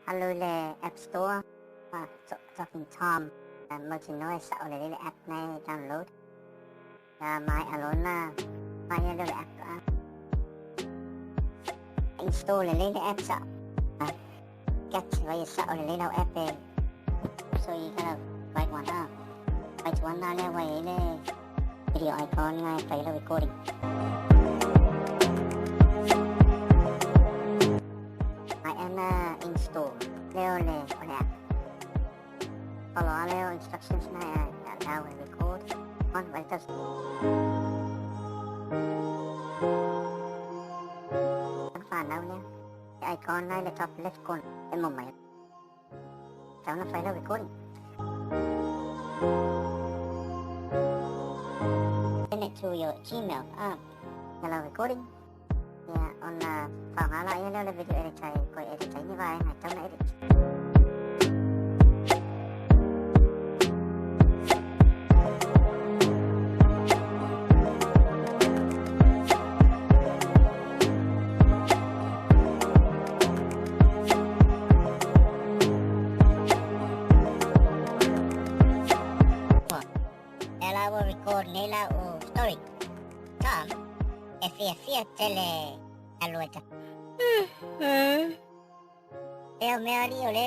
Alu i le App Store, Talking Tom, mautinoa e sa'o lelei le app na e download. Ia maea loa ona fai lea o le app, install lelei le app sa'o. Get vai e sa'o lelei lau app e. So you gotta right one up. Right one na lea ua i ai le video icon na e fai ai le recording. Maea ona install lea o le o le app. Follow lava lea o instructions na e allow e record on vai tau whanau lea. Le icon na i le top left corner e mo mai. Tau na fai lau recording. Send it to your Gmail. Ya lau recording. Ia ona faaaoga laia lea o le video editor e toe edit ai ni vaega e tau na edit. Lea la ua record nei la u story. Tom, e fiafia tele alu e ta. Ea o mea alii o le.